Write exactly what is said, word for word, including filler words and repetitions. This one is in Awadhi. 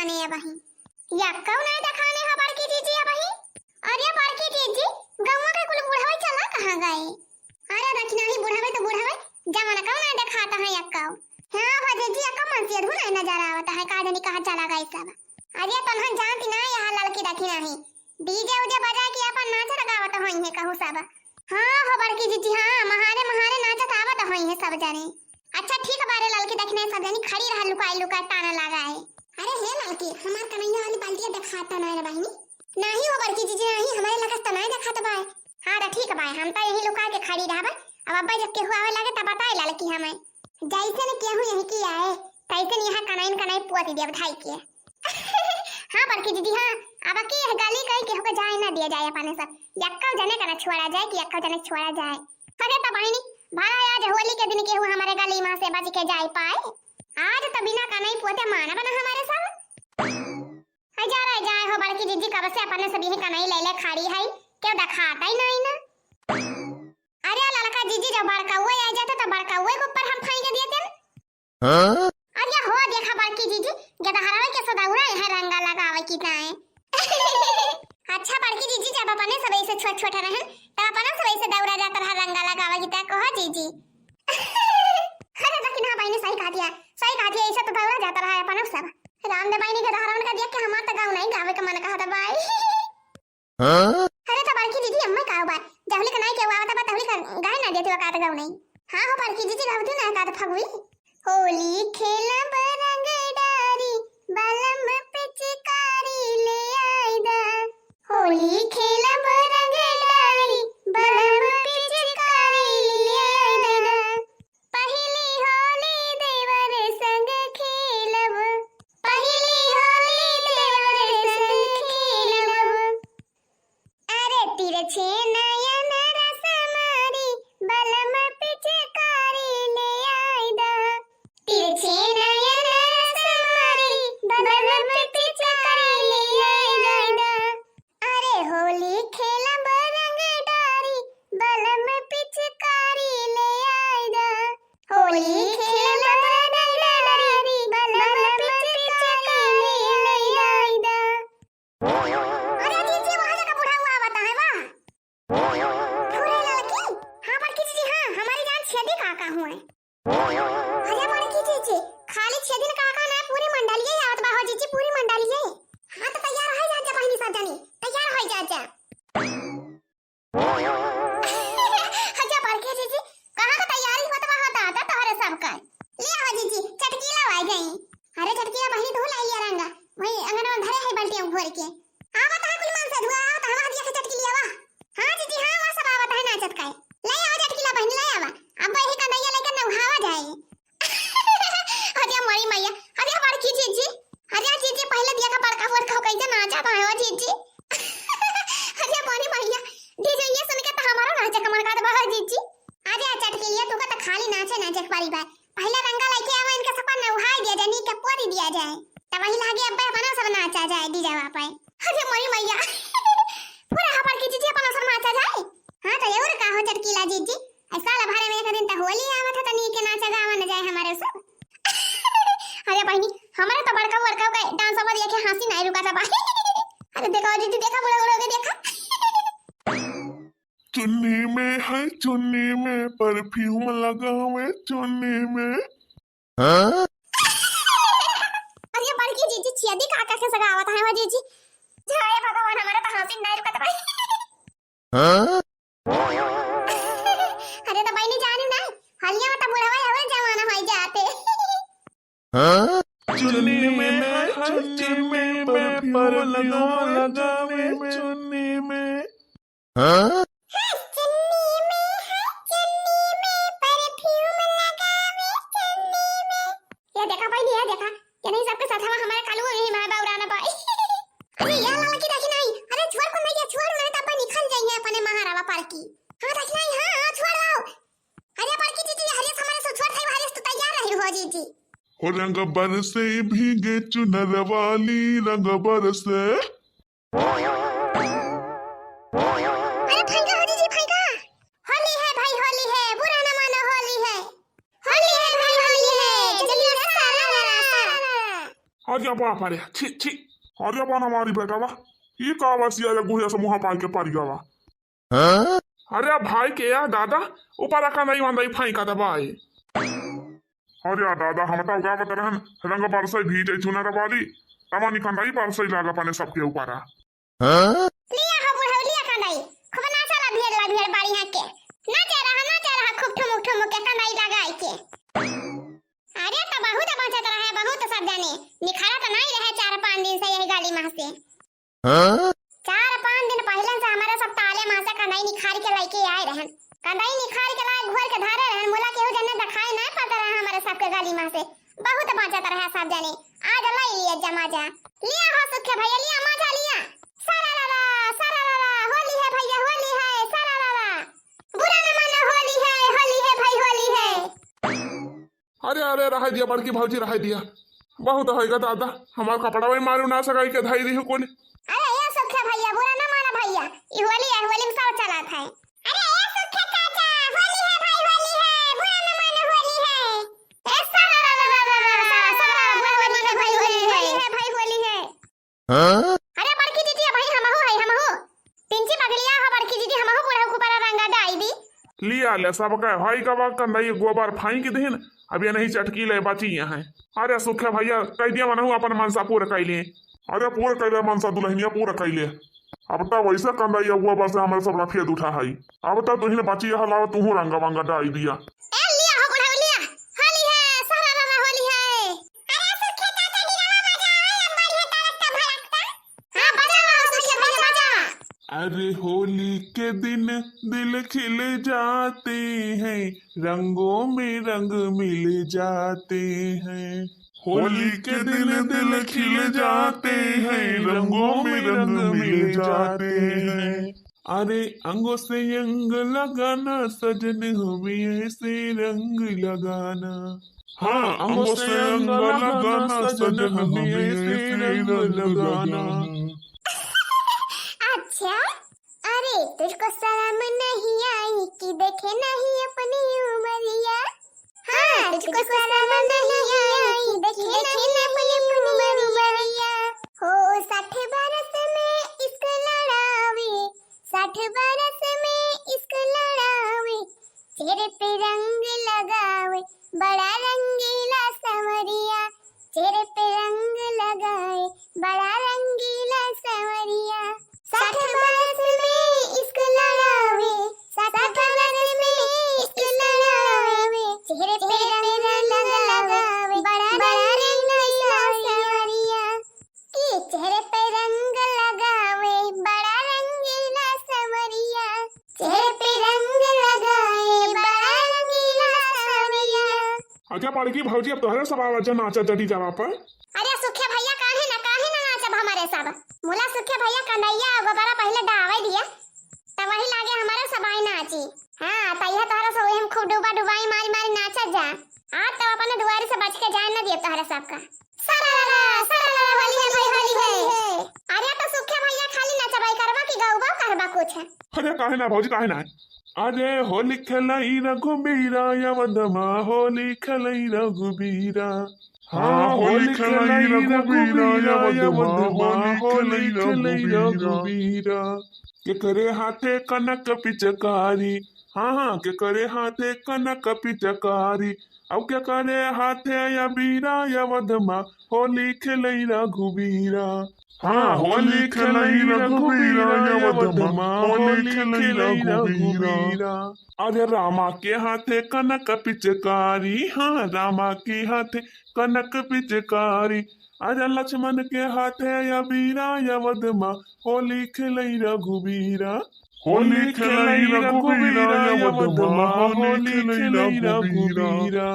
ने अबही। यक्कउ नाहीं देखाने हो बड़की जीजी अबही। अरे बड़की जीजी, गौवा के कुल बुढ़वे चला कहाँ गए? अरे दखिनही बुढ़वे तो बुढ़वे, जवनकउ नाहीं देखात है यक्कउ। हाँ हो जीजी, यक्कउ मनसेधू नाहीं नजर आवत है, का जानी कहाँ चला गए सब। अरे तोन्हन जानती ना, यहाँ ललकी दखिनही DJ उजे बजा के अपन नाचत गावत होइहैं कहूँ सब। हाँ हो बड़की जीजी, हाँ, महारे महारे नाचत आवत होइहैं सब जने। अच्छा ठीक बारे ललकी दखिनही, सब जनी खड़ी रहा, लुकाई लुकाई ताना लगाए। अरे हे ललकी, हमार कन्हैया वाली बाल्टिया देखात नाहीं रे बहिनी। नाहीं हो बड़की जीजी, नाहीं, हमरे लगस त नाहीं देखात बाय। हाँ त ठीक बाय, हम त यहीं लुका के खड़ी रहबे। अब अब्बा जब केहू आवे लागे त बताए ललकी हमें। जैसे न केहू यहीं की आए, तैसे न यहाँ कनाइन कनाई पोत दिया धाई के। हाँ बड़की दीदी, हाँ, अब की यह गली कहीं केहू के जाए ना दिया जाए अपने सब। यक्का जने का ना छोड़ा जाए कि यक्का जने छोड़ा जाए। अरे त बहिनी, भला आज होली के दिन केहू हमारे गली में से बच के जाए पाए? आज त बिना कनाई पोते मानब ना हमारे सब। अरे जा रे जाए हो बड़की जीजी, कब से अपने सब यही कनाई ले ले खड़ी है, केहू देखात ही नहीं ना। अरे ललका जीजी, जब बड़कउए आ जाता तो बड़कउए के ऊपर हम फेंक देते। हाँ? अरे हो देखा बड़की जीजी, गदहरवे के सदौरा है रंगा लगावे की ताए। अच्छा बड़की जीजी, जब अपने सब ऐसे छोट छोट रहे, तब अपना सब ऐसे दौरा जाता रहा रंगा लगावे की ताए, कहो जीजी। अरे लेकिन हाँ बहिनी, सही कहा दिया, सही कहा दिया, ऐसे तो दौरा जाता रहा है अपना सब। राम दे बहिनी के गदहरवन का देख के हमार तो गाँव नहीं गावे का मन कहा था भाई। हाँ? अरे त बड़की दीदी, अम्मा का बा? जहुली का नाई केहू आवत बा, तहुली का गाय ना देती बा का त गाऊ नहीं। हाँ हो बड़की दीदी, गावती ना का त फगुई। होली खेलब रंग डारी, बलम पिचकारी ले आइदा। होली खेलब रंग डारी, बलम पिचकारी ले आइदा। पहिली होली देवर संग खेलब, पहिली होली देवर संग खेलब। अरे तिरछे नयन रस मारी, बलम पिचकारी ले आइदा। तिरछे नयन रस मारी, बलम पिचकारी ले आइदा। अरे होली खेलब रंग डारी, बलम पिचकारी ले आइदा। होली खेलब रंग डारी, बलम पिचकारी ले आइदा। अरे जीजी, वहाँ जगह बुढ़ा हुआ आवता है, वाह। अरे ललकी, हाँ बड़की जीजी, हाँ, हमारी जान छेदी काका हुए। अरे बड़की जीजी, खाली छेदिन काका ना, पूरी मंडलिये आवत बा हो जीजी, पूरी मंडलिये। हाँ तो तैयार हो जा, जा बहिनी सब जानी, तैयार हो जा, जा। अच्छा बड़की जीजी, कहाँ का तैयारी होत बा हो दादा तोहरे सब का? ले आवा जीजी, चटकीला आ गई। अरे चटकीला बहिनी तू लाई रंगा, वही अंगनवा में धरे है बाल्टी भर के। आवत है कुल मन से धुआ, आवत है वहाँ दिया के चटकीली आवा। हाँ जीजी, हाँ, वहाँ सब आवत है नाचत का। ले आवा चटकीला बहिनी, ले आवा। अब यही कन्हैया लेकर नहावा जाए। अरे मोरी मैया, अरे बड़की जीजी, अरे जीजी पहले देखा बड़का बड़का कैसे नाचा था हो जीजी। अरे मोरी मैया, DJ ये सुन के तो हमारा नाचे का मन करत बा हो जीजी। अरे चटकीलिया तू का तो खाली नाचे नाचे के पारी बा। पहले रंगा लेके आवा, इनके सबका नहाई दिया जाए, नीक के पोती दिया जाए। तब वही लागे अब अपना सब नाचा जाए DJ वा पे। अरे मोरी मैया, पूरा हमार की जीजी अपना सब नाचा जाए। हाँ तो और का हो चटकीला जीजी, ऐसा लभारे में एक दिन तो होली आवत है, तो नीक के नाचा गावा न जाए हमारे सब। अरे बहिनी, हमारे तो बड़का बड़का के dance वाला देखे हंसी नहीं रुका था भाई। अरे देखा जीजी, देखा बुढ़ा बुढ़ा के देखा। चुन्नी में है, चुन्नी में perfume लगावे, चुन्नी में। हाँ? अरे बड़की जीजी, छेदी काका के सगावत है वो जीजी। जय भगवान, हमारा तो हंसी नहीं रुकत भाई। हाँ? अरे तो बहिनी जाने ना, हलिया में तो बुढ़वा और जवान हो जाते। हाँ? चुन्नी में है, चुन्नी में perfume लगावे, चुन्नी में। हाँ? हाँ, चुन्नी में है, चुन्नी में perfume लगावे, चुन्नी में। ये देखा बहिनी, ये देखा, ये नहीं सबके साथ हमारे कालू यही माँ बाबू राना पाई। अरे ये ललकी देखी नहीं, अरे छोड़ को नहीं, ये छोड़ नहीं, तब निकल जाएंगे अपने महारावा पार की। हाँ देखी नहीं, हाँ, हाँ, छोड़ आओ। अरे बड़की जीजी, हरियस हमारे से छोड़ थे, हरियस तो तैयार रही हो जीजी। हो रंग बरसे भीगे चुनर वाली, रंग बरसे। अरे फेंका हो जीजी, फेंका। होली है भाई, होली है, बुरा न मानो, होली है। होली है भाई, होली है, जल्दी से सारा, सारा। अरे बाप रे, छी, छी। अरे बन हमारी बेटवा, ई का बसिया या गुहिया से मुँह पार के पड़ गवा। हाँ? अरे भाई के या दादा, ऊपर कंदई वंदई फेंका दबाई। अरे दादा, हम तो गावत रहन, रंग बरसई भीजे चुनर वाली, तमनी कंदई बरसई लाग अपने सबके ऊपर। हाँ? लिया हो बुढ़ऊ, लिया कंदई, खूब नाचा ला भियर ला भियर बाड़ी हाँ के। नाचे रहा, नाचे रहा, खूब ठुमुक ठुमुक के कंदई लगाई के। अरे तो बहुत बाँचत रहे, बहुत सब जाने। निखारा तो नहीं रहे चार पाँच दिन से यही गाली माँ से। हाँ? चार पाँच दिन पहिले से हमारे सब ताले माँ से कंदई निखार के लेके आए रहन। कंदई निखार के लाए, घोर के धरे रहन, मुला केहू जने दिखाई नहीं पड़त रहे हमारे सबके गाली माँ से। बहुत बाँचत रहे सब जाने। आज लाई लिए जमा जा। लिया हो सुखे भैया, लिया मजा लिया। सारा रा रा, सारा रा रा, होली है भैया, होली है, सारा रा रा। बुरा न मानो, होली है, होली है भाई, होली है। अरे, अरे, रहे दिया बड़की भौजी, रहे दिया। बहुत होइगा दादा, हमार कपड़ा वही मारू ना सगाई के धाई रही कुल। अरे, ये सुखे भैया, बुरा न माना भैया, ई होली है, होली में सब चलत है। अरे, ये सुखे चाचा, होली है भाई, होली है, बुरा न मानो, होली है। ए, सारा रा रा रा रा रा, सारा, सारा, होली है भाई, होली है, होली है भाई, होली है। हाँ? अरे बड़की दीदी, अबहीं हमहू है, हमहू। पिंची पगलिया हो बड़की दीदी, हमहू बुढ़ऊ के ऊपर रंगा डाई दी। लिया ले सबके, हई गवा कंदई गोबर फेंक दिहिन, अब ये नहीं चटकी ले बची यहाँ। अरे सुखे भैया, कह दिया मनहू अपन मनसा पूर कैले। अरे पूर कैले मनसा दुल्हनिया पूर कैले। अब तो वैसे कंदई गोबर से हमारे सब रफियत उठा है। अब तो तुहिन बची यहाँ लाओ, तुहू रंगा वंगा डाई दिया। ए लिया हो बुढ़ऊ लिया, होली है, सारा रा रा होली है। अरे सुखे चाचा, दिनवा मजा आवे, हम बढ़िया तड़कता भड़कता। हाँ, बजावा हो सुखे भैया, बजावा। अरे होली के दिन दिल खिल जाते हैं, रंगों में रंग मिल जाते हैं। होली के दिन दिल खिल जाते हैं, रंगों में रंग मिल जाते हैं। अरे अंगों से अंग लगाना सजन, हमें ऐसे रंग लगाना। हाँ, अंगों से अंग लगाना सजन, हमें ऐसे रंग लगाना। अच्छा, अरे तुझको शर्म नहीं आई कि देखे नहीं अपनी उमरिया। हाँ, तुझको शर्म नहीं आई कि देखे नहीं अपनी उमरिया। हो साठ बरस में इश्क लड़ावे, साठ बरस में इश्क लड़ावे, चेहरे पे रंग लगावे, बड़ा रंगीला संवरिया। चेहरे पे रंग लगाए, बड़ा रंगीला संवरिया। साठ बरस में इश्क लड़ावे, साठ बरस में इश्क लड़ावे। चेहरे पे रंग लगावे, बड़ा रंगीला संवरिया। कि चेहरे पे रंग लगावे, बड़ा रंगीला संवरिया। चेहरे पे रंग लगाए, बड़ा रंगीला संवरिया। अच्छा बड़की भौजी, अब तोहरे सब आवाज नाचा जटी जवा पर। अरे सुखे भैया, काहे ना, काहे ना नाचब हमारे सब। मुला सुखे भैया, कंदैया गोबरा पहिले डावे दिया, तब वही लागे हमारे सब आई नाची। हाँ, तैया तोहरा सब हम खूब डूबा डुबाई मारी मारी नाचा जा। आज तब अपने दुआरी से बच के जाए न दिए तोहरे सबका। सारा रा रा, सारा रा रा, होली है भाई, होली है। अरे तो सुखे भैया खाली नचबाई करबा कि गौबा करबा कुछ? अरे काहे ना भौजी, काहे ना? अरे होली खेलाई रघुबीरा यवदमा, होली खेलाई रघुबीरा। हाँ, होली खेलाई रघुबीरा यवदमा, होली खेलाई रघुबीरा। केकरे हाथे कनक पिचकारी, हाँ, हाँ, केकरे हाथे कनक पिचकारी, अब केकरे हाथे अबीरा यवदमा, होली खेलई रघुबीरा। हाँ, होली खेलई रघुबीरा यवदमा, होली खेलई रघुबीरा। अरे रामा के हाथे कनक पिचकारी, हाँ, रामा के हाथे कनक पिचकारी, अरे लक्ष्मण के हाथे अबीरा यवदमा, होली खेलई रघुबीरा। होली खेलई रघुबीरा यवदमा, होली खेलई रघुबीरा।